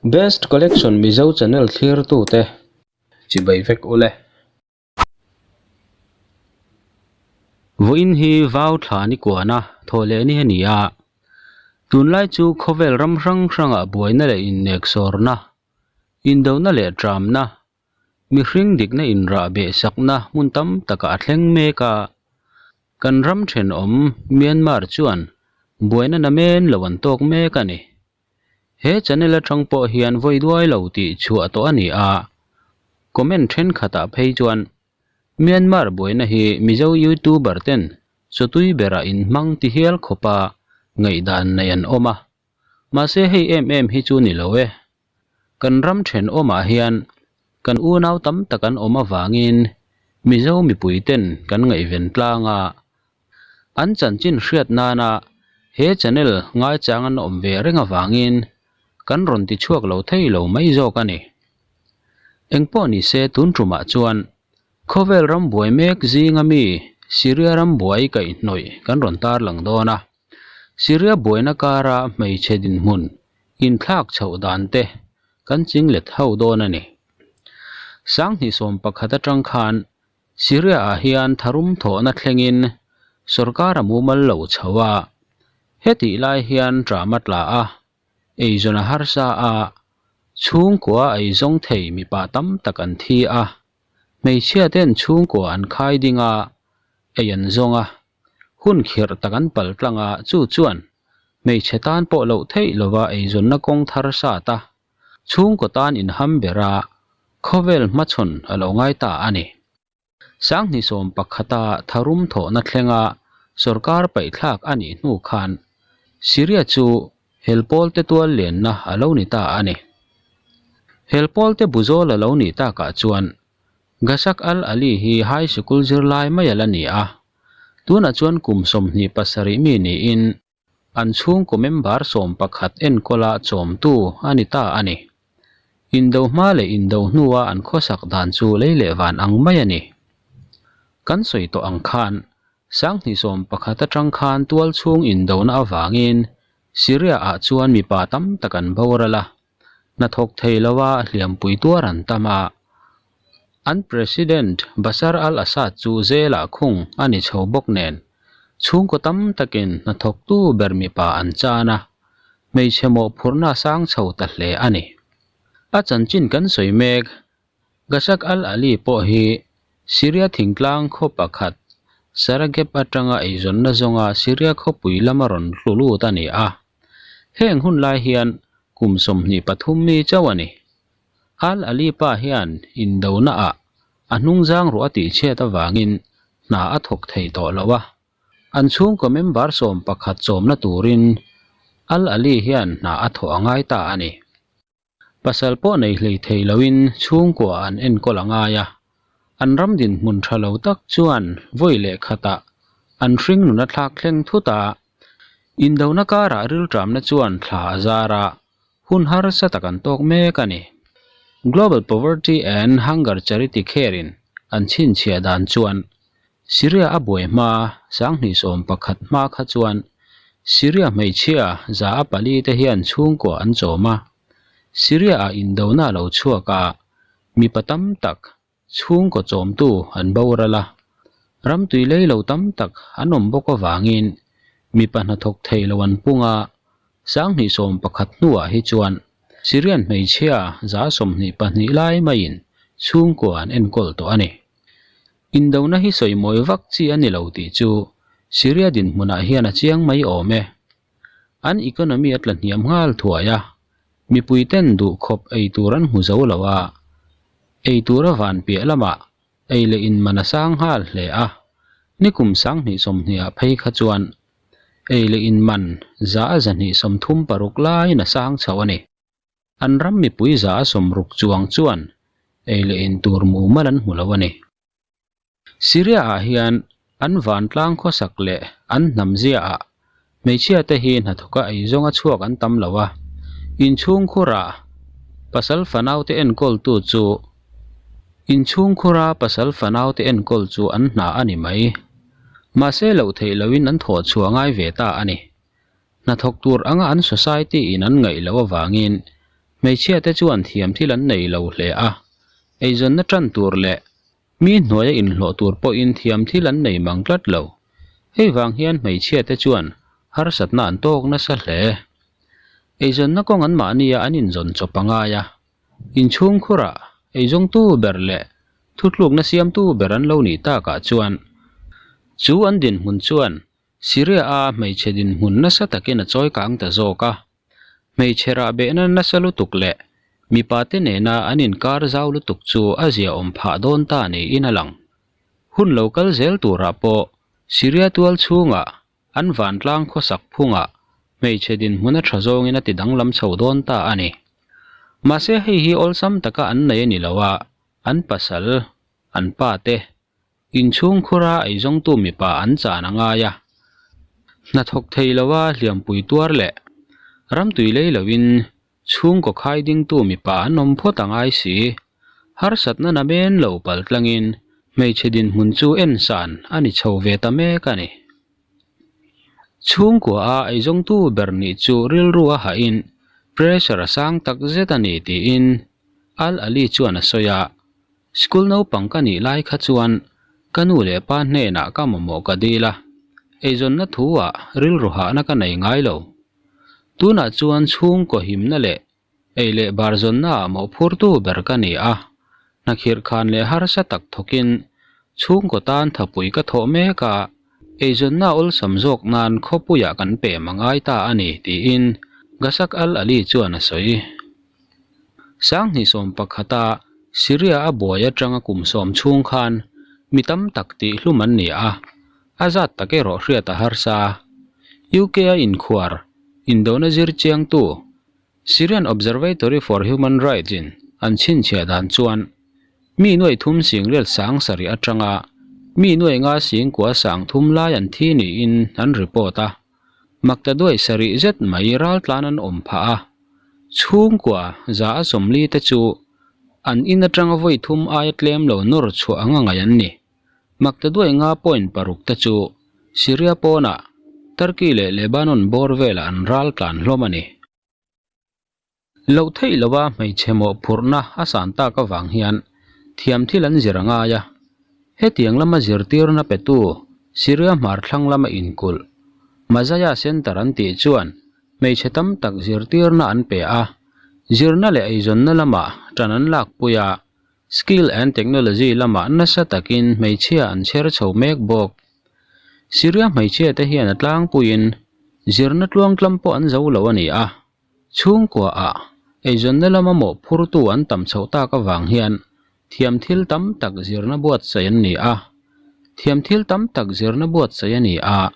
Best Collection Mizo channel thlirtute chibai vek ule. Vawiin hi vau thla ni kuana thawh leh ni a ni a, tunlai chu khawvel ram hrang hrangah buaina leh inneksawrna, indona leh tramna, mihring dikna inrah beh sakna hmun tam takah a thleng mek a, kan ram thenawm Myanmar chuan buaina namen lo an tawk mek a ni. He channel atang pawh hian vawi duai lo tih chhuah tawh a ni a, comment thenkhatah phei chuan Myanmar buaina hi Mizo youtuber ten chawtui berah inhmang ti hial khawpa ngaihdan nei an awm a, mahse hei em em hi chu ni lo e. Kan ram thenawmah hian kan unau tam tak an awm avangin Mizo mipui ten kan ngaihven tlang a, An chanchin hriat nana he channel ngaichang an awm ve reng avangin kan rawn ti chhuak lo thei lo mai zawk a ni. Engpawh ni se tun tumah chuan khawvel ram buai mek zinga mi Syria ram buai kaihhnawih kan rawn tarlang dawn a. Syria buaina kara hmeichhe dinhmun inthlak chhoh dan te kan ching let ho dawn a ni. Sanghnih sawm pakhat atang khan Syria-ah hian tharum thawhna thlengin sorkar a mumal lo chho a, hetih lai hian ṭam a tla a, eizawn a harsa a, chhungkua eizawng thei mipa tam tak an thi a, hmeichhia ten chhungkua an khai ding a, ei an zawng a, hun khirh tak an pal tlang a, chu chuan hmeichhe tan pawh loh theih lova eizawnna kawng thar sat a, Chhungkaw tan inham bera khawvel hmachhawn a lo ngai ta a ni. Sanghnih sawm pakhata tharum thawhna thlenga sorkar paihthlak a nih hnu khan Syria chu helpawlte tual lenna a lo ni ta a ni. Helpawlte buzawl a lo nih takah chuan Ghasak al-Ali hi high sikul zirlai mai a la ni a, tunah chuan kum 27 mi niin An chhungkaw member 11 enkawla chawmtu a ni ta a ni. Indo hma leh indo hnua an khawsak dan chu lei leh van ang mai a ni. Kan sawi tawh ang khan, Sanghnih 11 atang khan tual chhung indona avangin Syria-ah chuan mipa tam tak an boral a, hnathawk thei lova hliampui tuar an tam a. An President Bashar al-Assad chu zelah khung a ni chho bawk nen, chhungkaw tam takin hnathawktu ber mipa an chan a, hmeichhe mawhphurhna a sang chho ta hle a ni. A chanchin kan sawi mek, Ghasak al-Ali pawh hi Syria thingtlang khaw pakhat Sarageb atanga eizawnna zawnga Syria khawpui lama rawn hlu lut a ni a. Heng hun lai hian kum 23 mi chauh a ni. Al Ali pa hian indona ah a hnungzang ruah a tihchhiat avangin hna a thawk thei tawh lo a. An chhungkaw member 11 chawmna turin Al Ali hian hna a thawh a ngai ta a ni. Pasal pawh nei hlei thei loin chhungkua an enkawl a ngai a, an ram dinhmun tha lo tak chuan vawi leh khatah an hring nun a thlak thleng thut a, indona karah rilṭamna chuan thla a zar a, hun harsa tak an tawk mek a ni. Global Poverty and Hunger Charity Care-in an chhinchhiah dan chuan Syria a buai hma, 2011 hma kha chuan Syria hmeichhia 4% te hian chhungkua an chawm a. Syria-ah indona a lo chhuak a, mipa tam tak chhungkaw chawmtu an boral a. Ram tui lei lo tam tak an awm bawk avangin mipa hnathawk thei lo an pung a, 2011 hnuah hi chuan Syrian hmeichhia 22% lai maiin chhungkua an enkawl tawh a ni. Indona hi sawi mawi vak chi a ni lo tih chu Syria dinhmunah hian a chiang mai awm e. An economy a tla hniam nghal thuai a, mipui ten duh khawp ei tur an hmu zo lo a, ei tura van piah lamah ei leh in man a sang nghal hle a, nikum 2020 ah phei kha chuan ei leh in man 136% laiin a sang chho a ni. An ram mipui 60% chuang chuan ei leh in tur mumal an hmu lo a ni. Syria-ah hian an vantlang khawsak leh an hnam ziaah hmeichhia te hi hnathawka eizawnga chhuak an tam lo a, inchhungkhurah pasal fanaute enkawltu chu inchhungkhura pasal fanaute enkawl chu an hna a ni mai. Mahse loh theih loin an thawh chhuah ngai ve ta a ni. Hnathawk tur anga an society in an ngaih loh avangin Hmeichhiate chuan thiam thil an nei lo hle a, eizawnna tan tur leh mi hnuaia inhlawh tur pawhin thiam thil an nei mang tlat lo. Hei vang hian hmeichhiate chuan harsatna an tawk nasa hle. Eizawnna kawng anmahnia an inzawn chawp a ngai a, inchhungkhurah eizawngtu ber leh thutlukna siamtu ber an lo nih takah chuan chu an dinhmun chuan Syria-a hmeichhe dinhmun nasa takin a chawi kang ta zawk a. Hmeichhe rahbehna nasa lutuk leh mipate nena an inkar zau lutuk chu a ziaawm phah dawn ta niin a lang. Hun lo kal zel turah pawh Syria tual chhungah an vantlang khawsak phungah hmeichhe dinhmun a tha zawngin a ti danglam chho dawn ta a ni. Mahse hei hi awlsam taka an nei a ni lo a, an pasal, an pate, Inchhungkhura eizawngtu mipa an chan a ngai a, hnathawk thei lova hliampui tuar leh ramtui lei loin chhungkaw khai dingtu mipa an awm phawt a ngai si. Harsatna na men lo pal tlangin hmeichhe dinhmun chu ensan a ni chho ve ta mek a ni. Chhungkua a eizawngtu ber nih chu rilru a hahin pressure a sang tak zet a ni tiin Al Ali chuan a sawi a. School naupang ka nih lai kha chuan ka nu leh pa hnenah ka mamawh ka dil a, eizawnna thu ah rilru hahna ka nei ngai lo. Tunah chuan chhungkaw himna leh ei leh bar zawnna ah mawhphurtu ber ka ni a, hnakhirh khan leh harsa tak thawkin chhungkaw tan thapui ka thawh mek a, eizawnna awlsam zawk nan khawpuiah kan pem a ngai ta a ni, tiin Ghasak Al Ali chuan a sawi. Sanghnih pakhata Syria a buai atanga kum sawm chhung khan mi tam tak tih hlum an ni a, a zat tak erawh hriat a harsa. UK a inkhuar, indona zir chiangtu Syrian Observatory for Human Rights in an chhinchhiah dan chuan mi nuai thum sing riat sang sarih atanga mi nuai nga sing kua sang thum lai an thi niin an report a. Makta duai sarih zet mai raltlan an awm phah a, chhungkua za a sawmli te chu an in atanga vawi thum aia tlem lo nawr chhuah anga ngaih an ni. Makta duai nga point paruk te chu Syria pawnah Turkey leh Lebanon bawr velah an raltlan hlawm a ni. Loh theih lova hmeichhe mawhphurhna a san tak avang hian thiam thil an zir a ngai a. Hetiang lama zirtirna petu Syria hmar thlang lama inkulh Mazaya Center an tih chuan hmeichhe tam tak zirtirna an pe a, zirna leh eizawnna lamah ṭan an lakpui a, skill and technology lamah nasa takin hmeichhia an chher chho mek bawk. Syria hmeichhia te hian a tlangpuiin zirna tluangtlam pawh an zo lo a ni a. Chhungkua ah eizawnna lama mawhphurtu an tam chhoh tak avang hian thiam thil tam tak zirna buatsaih an ni a. Thiam thil tam tak zirna buatsaih a ni a,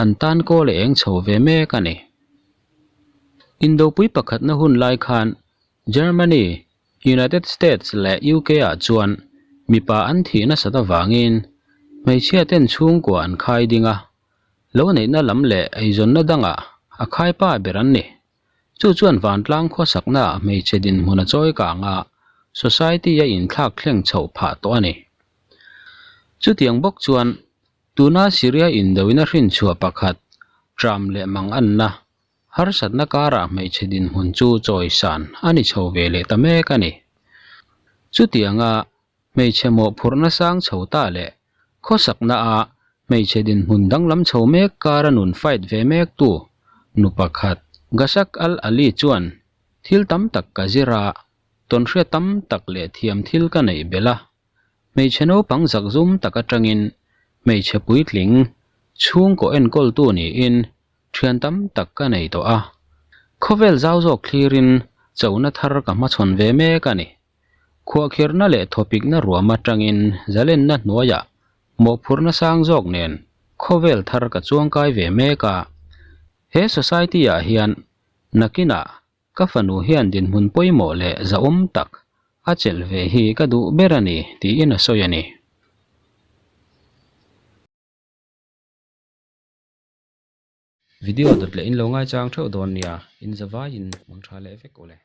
an tan kawl a eng chho ve mek a ni. Indopui pakhatna hun lai khan Germany, United States leh UK ah chuan mipa an thih nasat avangin hmeichhia ten chhungkua an khai ding a, Lo neihna lam leh eizawnna dangah a khaipa ber an ni. Chu chuan vantlang khawsaknaah hmeichhe dinhmun a chawi kang a, society a inthlak thleng chhoh phah tawh a ni. Chutiang bawk chuan tuna Syria indoin a hrinchhuah pakhat, Tram leh Manganna, harsatna karah hmeichhe dinhmun chu chawisan a ni chho ve leh ta mek a ni. Chutianga Hmeichhe mawhphurhna sang chho ta leh khawsakna a hmeichhe dinhmun danglam chho mek kara nun fight ve mek tu nu pakhat Ghasak Al Ali chuan thil tam tak ka zir a, tawnhriat tam tak leh thiam thil ka neih belh a. Hmeichhe naupang zakzum tak atangin hmeichhe puitling chhungkaw enkawltu niin thian tam tak ka nei tawh a. Khawvel zau zawk thlirin chona thar ka hmachhawn ve mek a ni. Khuahkhirhna leh thawpikna ruam atangin zalenna hnuaiah mawhphurhna sang zawk nen khawvel thar ka chuangkai ve mek a. He society ah hian nakinah ka fanu hian dinhmun pawimawh leh zahawm tak a chelh ve hi ka duh ber a ni tiin a sawi a ni. Video dawt leh in lo ngaichang theuh dawn nia, in zavaiin hmang tha leh vek ule.